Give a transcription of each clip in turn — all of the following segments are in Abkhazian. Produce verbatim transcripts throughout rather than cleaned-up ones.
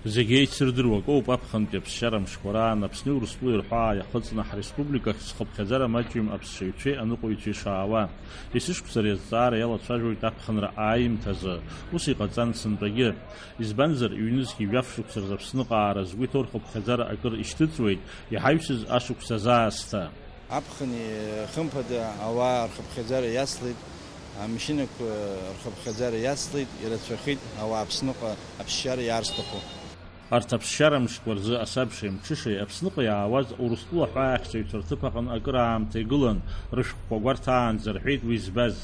Зегь еицырдыруа акоуп аԥхынтәи аԥсшьара мшқәа раан Аԥсни Урыстәылеи рҳәаа иахыҵны ҳреспубликахь зхыԥхьаӡара маҷҩым аԥсшьаҩцәеи аныҟәаҩцәеи шаауа. Есышықәса ари азҵаара иалацәажәоит аԥхынра ааимҭазы. Ус иҟаҵан сынтәагьы. Избанзар, ҩнызқьи жәаф шықәса рзы Аԥсныҟа аара згәы иҭоу рхыԥхьаӡара акыр ишьҭыҵуеит, иҳаҩсыз ашықәс азы аасҭа. Аԥхын, хымԥада, ауаа рхыԥхьаӡара иацлеит, амашьынақәа рхыԥхьаӡара иацлеит, ирацәахеит ауаа Аԥсныҟа аԥсшьара иаарсҭаху. Арҭ аԥсшьара мшқәа рзы асабшеи амҽышеи Аԥсныҟа иаауаз Урыстәыла аҳәаахьчаҩцәа рҭыԥ аҟны акыр аамҭа игылан, рышәҟәқәа гәарҭаанӡа, рҳәеит уи збаз.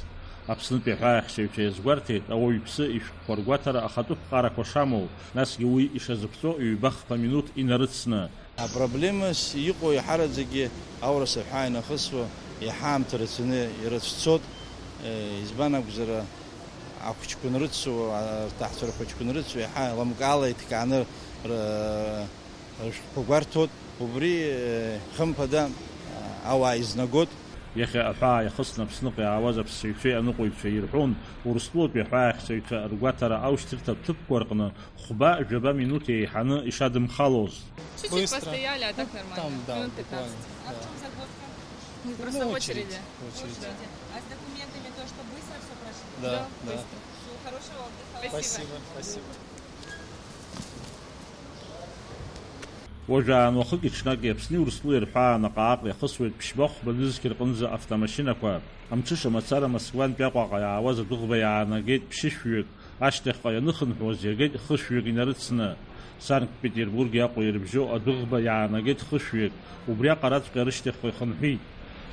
Аԥснытәи аҳәаахьчаҩцәа иазгәарҭеит, ауаҩԥсы ишәҟәқәа ргәаҭара ахатәы ԥҟарақәа шамоу, насгьы уи ишазыԥҵәо ҩбахԥа минуҭ инарыцны. Апроблемас иҟоу еиҳараӡакгьы аурыс аҳәаа инахысуа, иаҳа аамҭа рацәаны ирыцәцоит, э, избан акәзар, ахәыҷқәа нрыцу, арҭ аҳцәа рхәыҷқәа нрыцу, иаҳа лымкаала иҭкааны р-, рышәҟәқәа гәарҭоит, убри, э, хымԥада, э, ауаа изнагоит. Иахьа аҳәаа иахысны Аԥсныҟа иаауаз аԥсшьаҩцәеи аныҟәаҩцәеи ирҳәон, Урыстәылатәи аҳәаахьчаҩцәа ргәаҭара аушьҭырҭа ҭыԥқәа рҟны хәба-жәаба минуҭ еиҳаны ишадымхалоз. Чуть-чуть Быстро. Постояли, а так Ну, нормально. Там, да, Минут буквально. пятнадцать. А в Да. чём загвоздка? Мы просто Ну, в очереди. очередь, в очереди. Да. А с документами то, что быстро всё прошло? Да, Да, да. быстро. Всё, хорошего отдыха. Спасибо. Спасибо, спасибо. Уажәаан уахыки-ҽнаки Аԥсни Урыстәылеи рҳәаа наҟ-ааҟ иахысуеит ԥшьба-хәба нызқь рҟынӡа автомашьынақәа. Амҽыша мацара Москвантәи Аҟәаҟа иаауаз адәыӷба иаанагеит ԥшьышәҩык, ашьҭахьҟа ианыхынҳәуаз иагеит хышәҩык инарыцны. Санкт-Петербурги Аҟәеи ирыбжьоу адәыӷба иаанагеит хышәҩык, убри аҟараҵәҟьа рышьҭахьҟа ихынҳәит.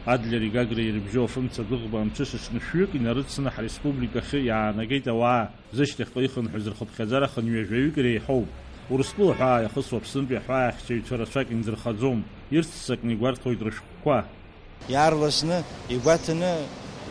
Адлери Гагреи ирыбжьоу афымца адәыӷба амҽыша аҽны шәҩык инарыцны ҳреспубликахьы иаанагеит ауаа. Зышьҭахьҟа ихынҳәыз рхыԥхьаӡара хынҩажәаҩык иреиҳоуп. Урыстәыла аҳәаа иахысуа Аԥснытәи аҳәаахьчаҩцәа рацәак индырхаӡом, ирццакны игәарҭоит рышәҟәқәа. Иаарласны, игәаҭаны,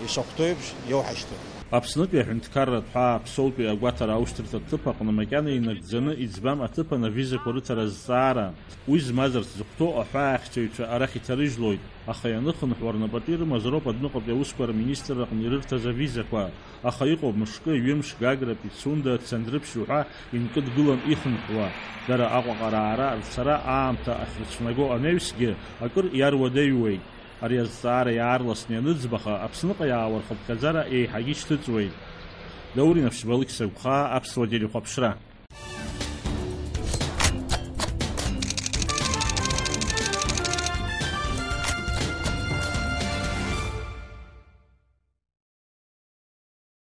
ишахәҭоу еиԥш, иоуҳашьҭуеит. Аԥснытәи аҳәынҭқарратә ҳәаа Ԥсоутәи агәаҭара аушьҭырҭа ҭыԥ аҟны макьана инагӡаны иӡбам аҭыԥан авизақәа рыҭара азҵаара. Уи змазарц зыхәҭоу аҳәаахьчаҩцәа арахь иҭарыжьлоит, аха ианыхынҳәуа рнапаҿы ирымазароуп адәныҟатәи аусқәа рминистрра аҟны ирырҭаз авизақәа. Аха иҟоуп мышкы, ҩымш, Гагра, Пицунда, Цандрыԥшь уҳәа инкыдгылан ихынҳәуа. Дара Аҟәаҟа раара рцара аамҭа ахьрыцәнаго анаҩсгьы акыр иаруадаҩуеит. Ари азҵаара иаарласны ианыӡбаха, Аԥсныҟа иаауа рхыԥхьаӡара еиҳагьы шьҭыҵуеит. Даур Инаԥшьба, Алықьса Гәхаа, Аԥсуа телехәаԥшра.